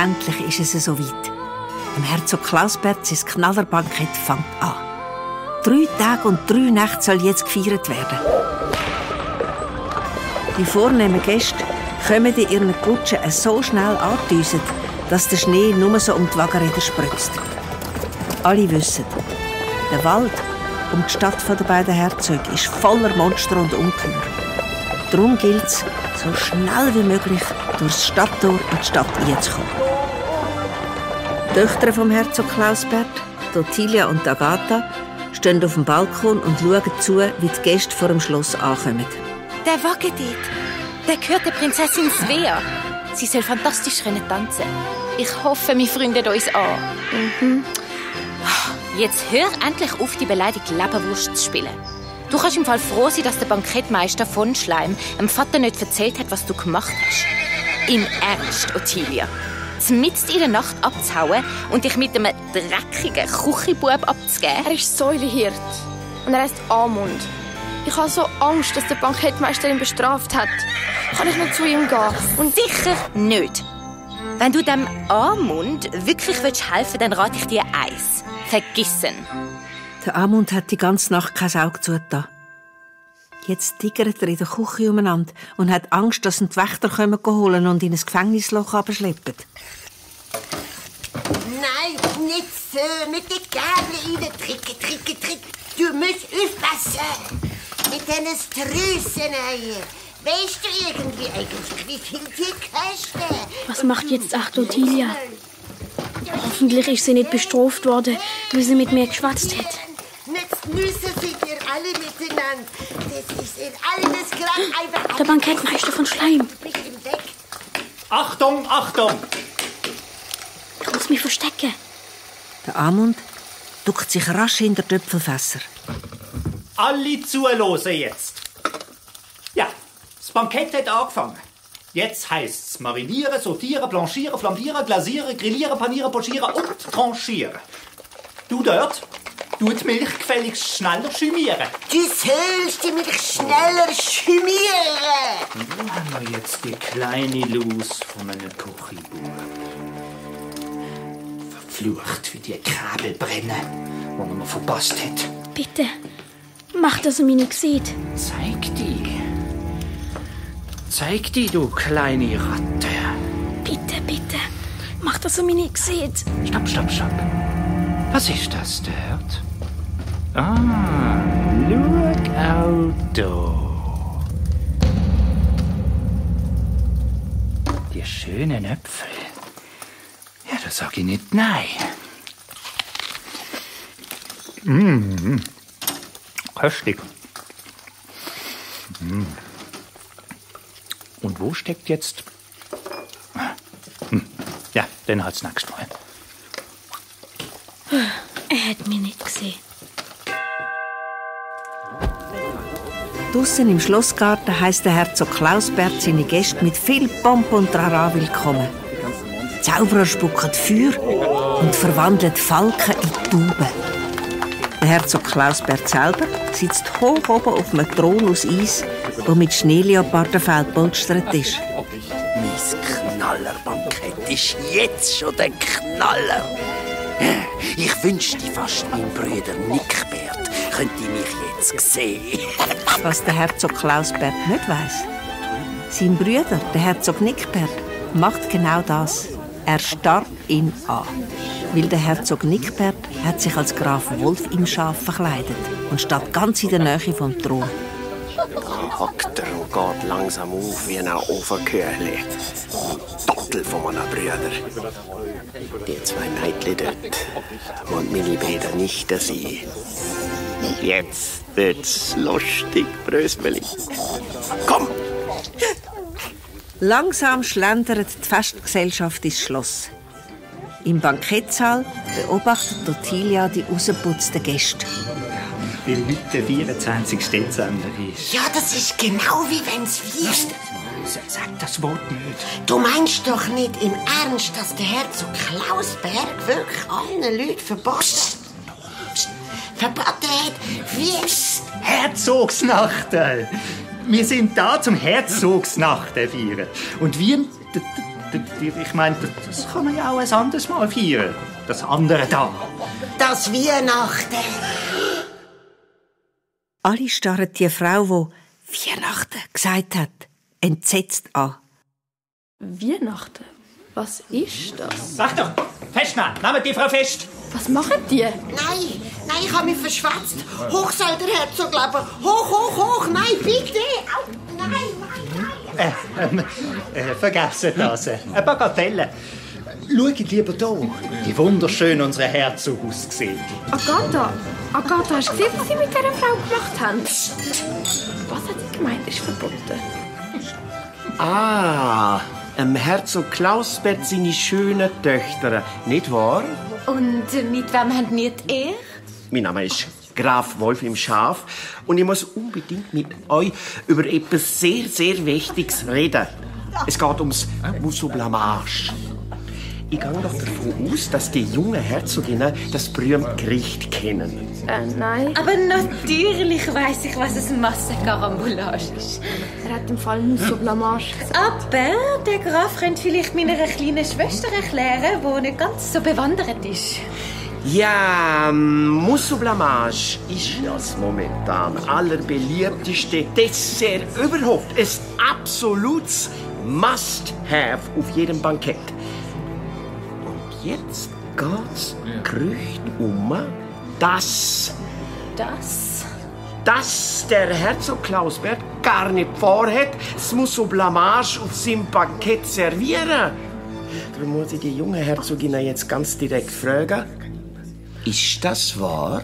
endlich ist es soweit. Dem Herzog Klausbert sein Knallerbankett fängt an. 3 Tage und 3 Nächte soll jetzt gefeiert werden. Die vornehmen Gäste kommen in ihren Kutschen so schnell angedüset, dass der Schnee nur so um die Wagenräder spritzt. Alle wissen, der Wald um die Stadt der beiden Herzöge ist voller Monster und Ungeheuer. Darum gilt es, so schnell wie möglich durchs Stadttor in die Stadt einzukommen. Die Töchter vom Herzog Klausbert, Ottilia und Agatha, stehen auf dem Balkon und schauen zu, wie die Gäste vor dem Schloss ankommen. Der Wagen dort, der gehört der Prinzessin Svea. Sie soll fantastisch tanzen. Ich hoffe, wir freunden uns an. Jetzt hör endlich auf, die beleidigte Leberwurst zu spielen. Du kannst im Fall froh sein, dass der Bankettmeister von Schleim dem Vater nicht erzählt hat, was du gemacht hast. Im Ernst, Ottilia. Mitten in der Nacht abzuhauen und dich mit einem dreckigen Küchenbub abzugeben? Er ist Säulehirt und er heißt Amund. Ich habe so Angst, dass der Bankettmeister ihn bestraft hat. Kann ich noch zu ihm gehen? Und sicher nicht. Wenn du dem Amund wirklich helfen willst, dann rate ich dir eins. Vergissen. Der Amund hat die ganze Nacht kein Auge zugetan. Jetzt tigert er in der Küche umeinander und hat Angst, dass ihn die Wächter kommen holen und in ein Gefängnisloch abschleppen. Nein, nicht so. Mit den Gabeln rein. Trick. Du musst aufpassen. Mit diesen Strüssen hier. Weißt du eigentlich, wie viel die kosten? Was macht jetzt Ottilia? Hoffentlich ist sie nicht bestraft worden, weil sie mit mir geschwatzt hat. Jetzt müssen sie dir alle miteinander. Das ist in alles gerade einfach... Der Bankettmeister von Schleim. Achtung! Ich muss mich verstecken. Der Amund duckt sich rasch hinter die Töpfelfässer. Alle zuhören jetzt. Ja, das Bankett hat angefangen. Jetzt heisst es marinieren, sortieren, blanchieren, flambieren, glasieren, grillieren, panieren, pochieren und tranchieren. Du dort, du die Milch gefälligst schneller schümieren. Du sollst die Milch schneller schümieren. Wo haben wir jetzt die kleine Lus von einem Küchenbub? Verflucht, wie die Kabel brennen, die man verpasst hat. Bitte, mach, dass er mich nicht sieht. Zeig die, du kleine Ratte. Bitte, mach, dass er mich nicht sieht. Stopp. Was ist das dort? Schau da. Die schönen Äpfel. Ja, da sag ich nicht nein. Köstlich. Und wo steckt jetzt... Ja, dann halt's nächstes Mal. Er hat mich nicht gesehen. Draussen im Schlossgarten heisst der Herzog Klausbert seine Gäste mit viel Pomp und Trara willkommen. Die Zauberer spucken Feuer und verwandeln Falken in Tauben. Der Herzog Klausbert selber sitzt hoch oben auf einem Thron aus Eis, der mit Schneeleopardenfell gepolstert ist. Mein Knallerbankett ist jetzt schon der Knaller. Ich wünschte fast, mein Bruder Nickbert könnte mich jetzt sehen. Was der Herzog Klausbert nicht weiss: sein Bruder, der Herzog Nickbert, macht genau das. Er starrt ihn an. Weil der Herzog Nickbert hat sich als Graf Wolf im Schaf verkleidet und steht ganz in der Nähe vom Thron. Da hockt er und geht langsam auf wie ein Ofenkühle. Dottel von meinen Brüdern. Die 2 Mädchen dort und meine Brüder nicht sein. Jetzt wird's lustig, Brösmeli. Komm! Langsam schlendert die Festgesellschaft ins Schloss. Im Bankettsaal beobachtet Ottilia die rausgeputzten Gäste. Weil heute der 24. Dezember ist. Ja, das ist genau wie wenn's wirst. Sag das Wort nicht. Du meinst doch nicht im Ernst, dass der Herzog Klausberg wirklich allen Leuten verboten hat, wie's? Herzogsnacht! Wir sind da zum Herzogsnacht feiern. Und wir, Ich meine, das kann man ja auch ein anderes Mal feiern. Das andere da. Das Weihnachten. Alle starren die Frau, die Weihnachten gesagt hat, entsetzt an. Weihnachten? Was ist das? Sag doch, festnehmen, nehmt die Frau fest. Was machen die? Nein, ich habe mich verschwatzt. Hoch soll der Herzog leben. Hoch, nein, bitte. Au, nein. Vergessen das. Eine Bagatelle. Schaut lieber hier, wie wunderschön unser Herzog aussieht. Agatha, hast du gesehen, was sie mit dieser Frau gemacht haben? Was hat sie gemeint? Ist verboten. Herzog Klausbert seine schönen Töchter, nicht wahr? Und mit wem haben wir die Ehre? Mein Name ist Graf Wolf im Schaf und ich muss unbedingt mit euch über etwas sehr, sehr Wichtiges reden. Es geht ums Musso-Blamage. Ich gehe doch davon aus, dass die jungen Herzoginnen das berühmte Gericht kennen. Nein. Aber natürlich weiss ich, was ein Massenkarambolage ist. Er hat im Fall Musso-Blamage gesagt. Aber der Graf könnte vielleicht meiner kleinen Schwester erklären, die nicht ganz so bewandert ist. Ja, Musso-Blamage ist das momentan allerbeliebteste Dessert überhaupt. Ein absolutes Must-have auf jedem Bankett. Und jetzt geht's Gerücht dass der Herzog Klausbert gar nicht vorhat, das Musso-Blamage auf seinem Bankett servieren. Darum muss ich die junge Herzogin jetzt ganz direkt fragen, ist das wahr?